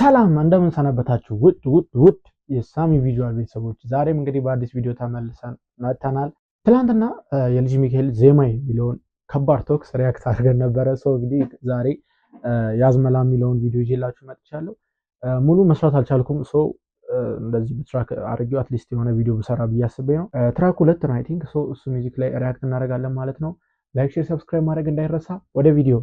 ሰላም እንደምን ሰነበታችሁ? ውድ ውድ ውድ የሳሚ ቪዥዋል ቤተሰቦች፣ ዛሬም እንግዲህ በአዲስ ቪዲዮ ተመልሰን መጥተናል። ትላንትና የልጅ ሚካኤል ዜማ የሚለውን ከባድ ቶክስ react አድርገን ነበረ። So እንግዲህ ዛሬ ያዝመላ የሚለውን ቪዲዮ ይዤላችሁ መጥቻለሁ። ሙሉ መስራት አልቻልኩም። So እንደዚህ በ track አድርጌው at least የሆነ ቪዲዮ ብሰራ ብዬ አስቤ ነው። Track 2 ነው I think። So እሱ music ላይ react እናደርጋለን ማለት ነው። Like፣ share፣ subscribe ማድረግ እንዳይረሳ። ወደ ቪዲዮ።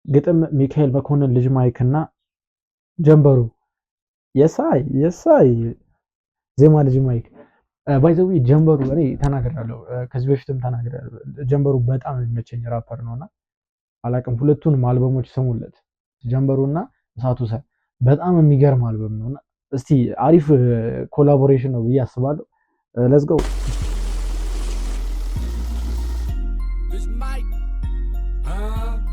ግጥም ሚካኤል መኮንን፣ ልጅ ማይክ እና ጀንበሩ። የሳይ የሳይ። ዜማ ልጅ ማይክ። By the way ጀንበሩ እኔ ተናግሬያለሁ፣ ከዚህ በፊትም ተናግሬያለሁ። ጀንበሩ በጣም የሚመቸኝ ራፐር ነውና አላቅም፣ ሁለቱንም አልበሞች ስሙለት። ጀንበሩ እና እሳቱ ሰ በጣም የሚገርም አልበም ነውና እስቲ አሪፍ collaboration ነው ብዬ አስባለሁ። Let's go። ልጅ ማይክ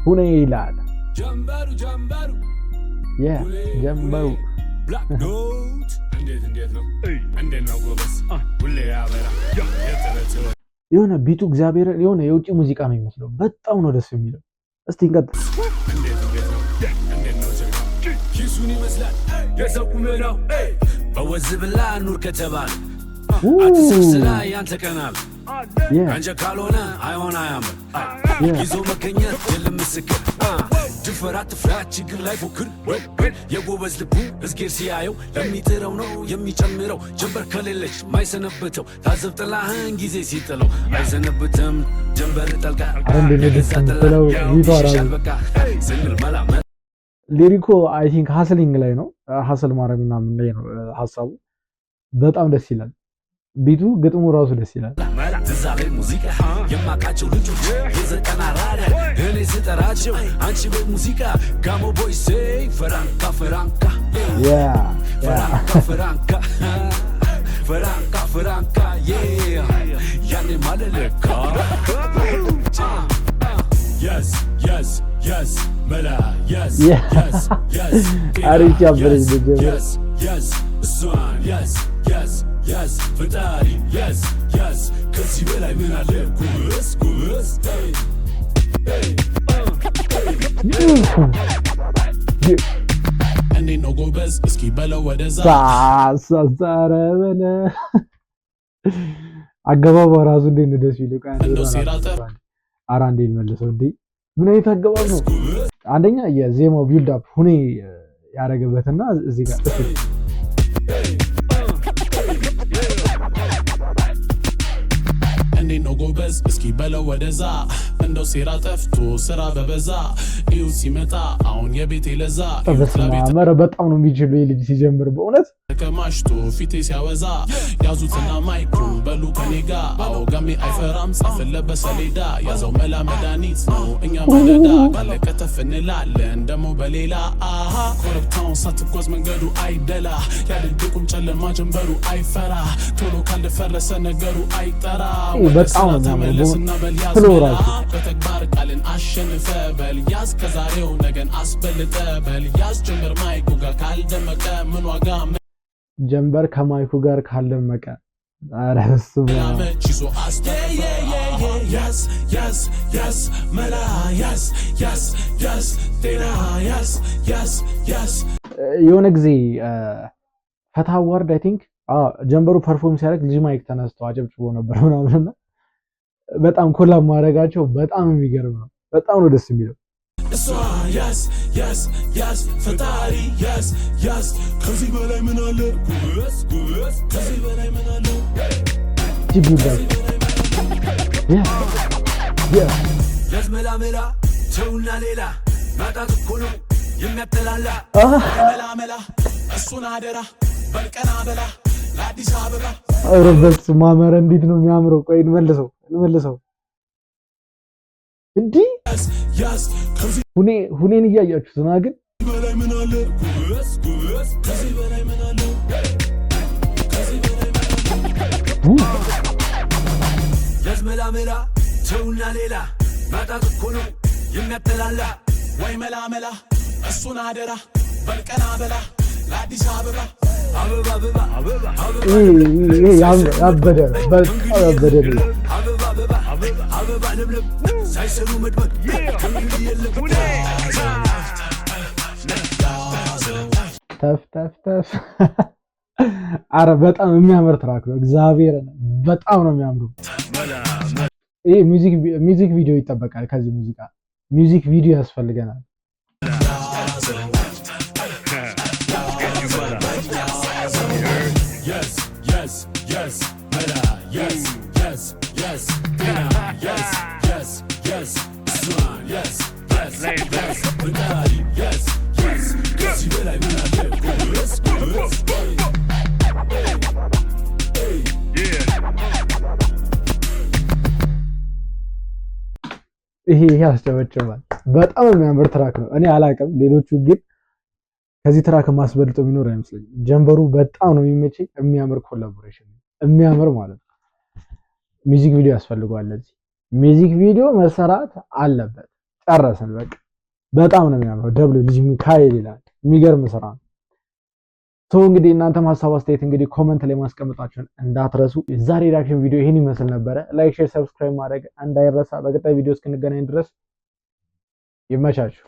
ሁኔ ይላል። ጀንበሩ ጀንበሩ። ጀንበሩ። ብላክ ዶት እንዴት እንዴት ነው እንዴት ነው ጎበዝ ሁሌ ያበራ የጥረት የሆነ beat ኡ እግዚአብሔር የሆነ የውጭ ሙዚቃ ነው የሚመስለው። በጣም ነው ደስ የሚለው። እስቲ እንቀጥል። እንዴት እንዴት ነው እንዴት ነው ጀግና ኪሱን ይመስላል የሰው ቁመናው በወዝ ብላ ኑር ከተባለ አትሰብስላ ያንተ ቀናል አንጀ ካልሆነ አይሆን አያምር ይዞ መገኘት የለም ምስክር ድፈራ ትፍራ ችግር ላይ ፎክር የጎበዝ ልቡ እዝጌር ሲያየው ለሚጥረው ነው የሚጨምረው ጀንበር ከሌለች ማይሰነብተው ታዘብ ጥላህን ጊዜ ሲጥለው አይሰነብትም ጀንበር ጠልቃ ኧረ እንዴት ነው ደስ የምትለው beat ዋ ራሱ። በቃ ስንል መላ Lyric ኡ I think hustling ላይ ነው፣ hustle ማድረግ ምናምን ላይ ነው ሀሳቡ። በጣም ደስ ይላል። Beat ኡ ግጥሙ ራሱ ደስ ይላል። ትዝ አለኝ ሙዚቃ የማውቃቸው ልጆች የዘጠና ራዳ እኔ ስጠራቸው አንቺ ቤት ሙዚቃ ጋሞ boy say ፈራንካ ፈራንካ ፈራንካ ፈራንካ ፈራንካ ፈራንካ ያኔ ማለለካ yes yes yes መላ yes yes yes አሪፍ ያበረች ልጅ። Yes yes እሷን yes yes yes ፈጣሪ yes yes ከዚህ በላይ ምን አለ ጉብስ ጉብስ hey hey። እንዴት ነው ጎበዝ እስኪ በለው ወደዛ። ሳሳረ በለ አገባቧ ራሱ እንዴት ነው ደስ ይሉ። እንደው ሴራ ኧረ አንዴ መልሰው እንዴ! ምን አይነት አገባብ ነው? አንደኛ የዜማው build up ሁኔ ያደረገበትና እዚህ ጋር እስኪ እንዴት ነው ጎበዝ እስኪ በለው ወደዛ እንደው ሴራ ጠፍቶ ስራ በበዛ እዩ ሲመጣ አሁን የቤቴ ለዛ በስመ አብ! ኧረ በጣም ነው የሚችሉ ይህ ልጅ ሲጀምር በእውነት። ተከማችቶ ፊቴ ሲያወዛ ያዙትና ማይኩን በሉ ከኔ ጋ አዎ ጋሜ አይፈራም ጻፍለት በሰሌዳ ያዘው መላ መድኃኒት ነው እኛ ማለዳ ካለ ከተፍ እንላለን ደሞ በሌላ አሃ ኮረብታውን ሳትጓዝ መንገዱ አይደላ ያድርግቁም ጨለማ ጀንበሩ አይፈራ ቶሎ ካልደፈረሰ ነገሩ አይጠራ ወደ በጣም ስራ ነው የሚያምረው። ተመለስና በል ያዝ Flow መላ ራሱ። በተግባር ቃልን አሸንፈ በል ያዝ ከዛሬው ነገን አስበልጠ በል ያዝ ጀንበር ማይኩ ጋር ካልደመቀ ምን ዋጋ ጀንበር ከማይኩ ጋር ካልደመቀ ኧረ በስመ አብ። መላመች ይዞ አስተረፈ ያዝ ያዝ ያዝ መላ ያዝ ያዝ ያዝ ጤና ያዝ ያዝ ያዝ። የሆነ ጊዜ ፈታ award I think ጀንበሩ perform ሲያደርግ ልጅ ማይክ ተነስቶ አጨብጭቦ ነበር ምናምን እና በጣም collab ማድረጋቸው በጣም የሚገርም ነው። በጣም ነው ደስ የሚለው። እሷ ያዝ ያዝ ያዝ ፈጣሪ ያዝ ያዝ ከዚህ በላይ ምን አለ ጉበዝ ጉበዝ ከዚህ በላይ ምን አለ እቺ build up yeah. ያዝ መላ መላ ተውና ሌላ ማጣት እኮ ነው የሚያጠላላ መላ መላ እሱን አደራ በልቀና በላ ለአዲስ አበባ። ኧረ በስመ አብ! ኧረ እንዴት ነው የሚያምረው! ቆይ እንመልሰው እንመልሰው። እንዲህ ያዝ ያዝ ከዚህ ሁኔ ሁኔን እያያችሁት ነው ግን በላይ ምን አለ ጉበዝ ጉበዝ ከዚህ በላይ ምን አለ ከዚህ በላይ ምን አለ ያዝ መላ መላ ተውና ሌላ ማጣት እኮ ነው የሚያጠላላ ወይ መላ መላ እሱን አደራ በልቀና በላ ለአዲስ አበባ። አበባ አበባ አበባ። ይሄ ያበደ ነው፣ በጣም ያበደ ነው። አበባ። አበባ ለምለም ሳይሰሩ መድመቅ ከእንግዲህ የለም። ተፍ ተፍ ተፍ። አረ በጣም የሚያምር track ነው። እግዚአብሔር በጣም ነው የሚያምሩ። ይሄ music video ይጠበቃል። ከዚህ ሙዚቃ music video ያስፈልገናል። Yes, yes, yes, መላ yes, yes, yes, ጤና yes, yes, yes, እሷን yes, yes, yes, ፈጣሪ yes, yes, ከዚህ በላይ ምን አለ? Yes, yes. ይሄ ያስጨበጭባል። በጣም የሚያምር track ነው። እኔ አላቅም፣ ሌሎቹ ግን ከዚህ track ማስበልጦ የሚኖር አይመስለኝም። ጀንበሩ በጣም ነው የሚመቸኝ። የሚያምር collaboration፣ የሚያምር ማለት ነው። Music video ያስፈልገዋል። ለዚህ music video መሰራት አለበት። ጨረስን በቃ። በጣም ነው የሚያምረው። W ልጅ ሚካኤል ይላል። የሚገርም ስራ ነው። So እንግዲህ እናንተም ሀሳብ አስተያየት እንግዲህ comment ላይ ማስቀመጣችሁን እንዳትረሱ። የዛሬ reaction ቪዲዮ ይህን ይመስል ነበረ። Like፣ share፣ subscribe ማድረግ እንዳይረሳ። በቀጣይ ቪዲዮ እስክንገናኝ ድረስ ይመቻችሁ።